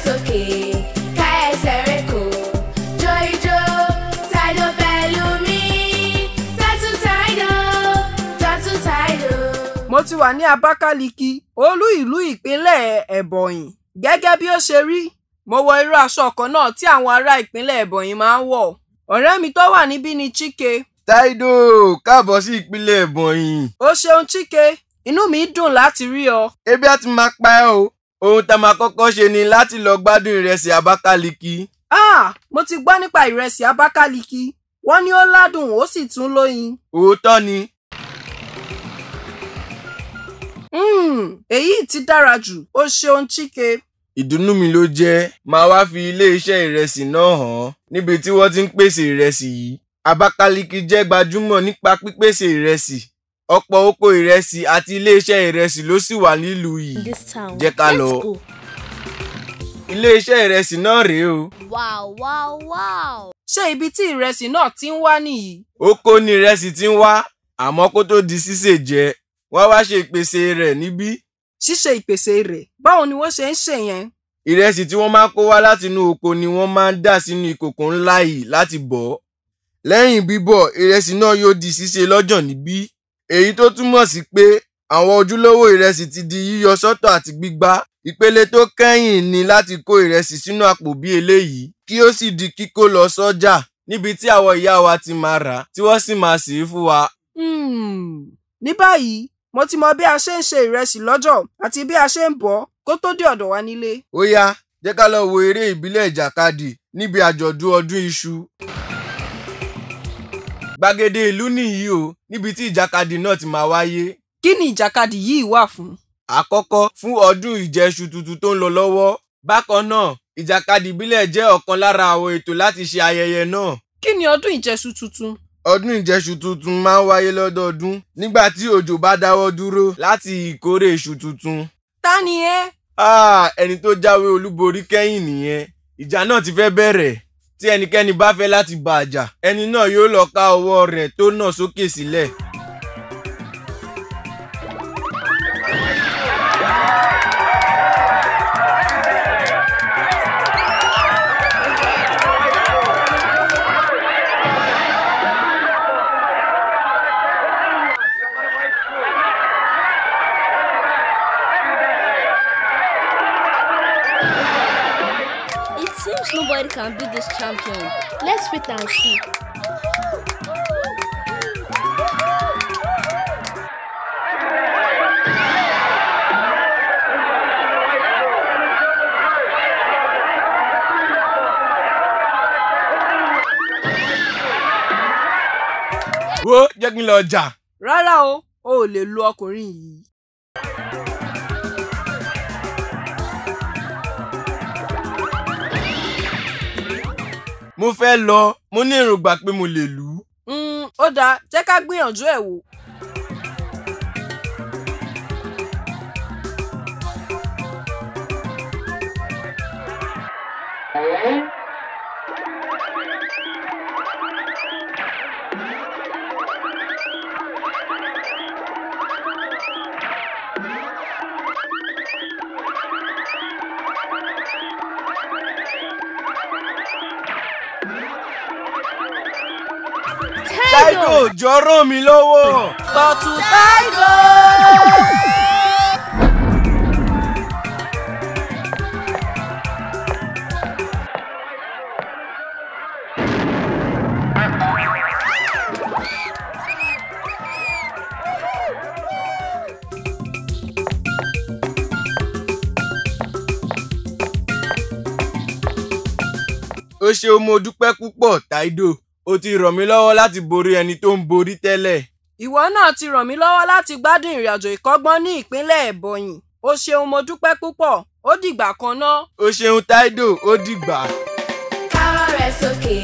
Sókè, ká ẹsẹ̀ rẹ̀ kò. Jó ijó, Taido pẹ̀lú mi. Tatu Taido, Tatu Taido. Mo ti wà ní Abakaliki, olú ìlú ìpínlẹ̀ Ebonyi. Gẹ́gẹ́ bí ó ṣe rí, mo wọ irú aṣọ kan náà tí àwọn ará ìpínlẹ̀ Ebonyi máa ń wọ̀. Ọ̀rẹ́ mi tó wà níbí ni Chike. Taido, káàbọ̀ sí ìpínlẹ̀ Ebonyi. O ṣeun Chike, inú mi dùn láti rí ọ. Ebi á ti máa pa ẹ́ o. Ohun tá a máa kọ́kọ́ ṣe ni láti lọ gbádùn ìrẹsì Abakaliki. Ah, mo ti gbọ́ nípa ìrẹsì Abakaliki. Wọ́n ní ó ládùn ó sì tún lóyin. Òótọ́ ni. Èyí ti dára jù, o ṣeun Chike. Ìdùnnú mi ló jẹ́, màá wá fi ilé-iṣẹ́ ìrẹsì náà hàn níbi tí wọ́n ti ń pèsè ìrẹsì yìí. Abakaliki jẹ́ gbajúmọ̀ nípa pípèsè ìrẹsì. Ọ̀pọ̀ oko ìrẹsì àti ilé-iṣẹ́ ìrẹsì ló sì wà nílùú yìí. Jẹ́ ká lọ. Ilé-iṣẹ́ ìrẹsì náà rèé o. Wow, wow, wow. Ṣé ibi tí ìrẹsì náà ti ń wá nìyí? Oko ni ìrẹsì ti ń wá, àmọ́ kó tó di sísè jẹ, wọ́n wá ṣe ìpèsè rẹ̀ níbí. Ṣíṣe ìpèsè rẹ̀, báwo ni wọ́n ṣe ń ṣe yẹn? Ìrẹsì tí wọ́n máa ń kó wá látinú oko ni wọ́n máa ń dà sínú ìkòkò ńlá yìí láti bọ̀ ọ́. Lẹ́yìn bíbọ̀, ìrẹsì náà yóò di sísè lọ́jọ̀ níbí. Èyí tó túmọ̀ sí pé àwọn ojúlówó ìrẹsì ti di yíyọ sọ́tọ̀ àti gbígbá. Ìpele tó kẹ́yìn ni láti kó ìrẹsì sínú àpò bí eléyìí kí ó sì di kíkó lọ sọ́jà níbi tí àwọn ìyá wa ti máa rà tí wọ́n sì máa sè é fún wa. Ní báyìí, mo ti mọ bí a ṣe ń ṣe ìrẹsì lọ́jọ̀ àti bí a ṣe ń bọ̀ ọ́ kó tó dé ọ̀dọ̀ wa nílé. Ó yá, jẹ́ ká lọ wo eré ìbílẹ̀ ìjàkadì níbi àjọ̀dún ọdún iṣu. Gbàgede ìlú nìyí o, níbi tí ìjàkadì náà ti máa wáyé. Kí ni ìjàkadì yìí wà fún? Àkọ́kọ́, fún ọdún ìjẹṣu tuntun tó ń lọ lọ́wọ́. Bákan náà, ìjàkadì ìbílẹ̀ jẹ́ ọ̀kan lára àwọn ètò láti ṣe ayẹyẹ náà. Kí ni ọdún ìjẹṣu tuntun? Ọdún ìjẹṣu tuntun máa ń wáyé lọ́dọọdún nígbà tí òjò bá dáwọ́ dúró láti ìkórè iṣu tuntun. Ta ni ẹ́? Ah, ẹni tó jáwé olúborí kẹ́yìn nìyẹn. Ìjà náà ti fẹ́ bẹ̀rẹ̀. Tí ẹnikẹ́ni bá fẹ́ láti bá a jà, ẹni náà yóò lọ ká ọwọ́ rẹ̀ tó nà sókè sílẹ̀. It seems nobody can beat this champion. Let's wait and see. Wo jẹ́ kí n lọ jà. Rárá o, o ò lè lu ọkùnrin yìí. Mo fẹ́ lọ, mo ní èrògbà pé mo lè lù ú. Ó dáa, jẹ́ ká gbìyànjú ẹ̀ wò. Taido, jọ̀ọ́ ràn mí lọ́wọ́. Tọ̀tù Taido! O ṣeun, mo dúpẹ́ púpọ̀ Taido. O ti ràn mí lọ́wọ́ láti borí ẹni tó ń borí tẹ́lẹ̀. Ìwọ náà ti ràn mí lọ́wọ́ láti gbádùn ìrìnàjò ìkọ́gbọ́n ní ìpínlẹ̀ Ebonyi. O ṣeun, mo dúpẹ́ púpọ̀. Ó dìgbà kan ná. O ṣeun Taido, ó dìgbà. Káwọ́ rẹ̀ sókè.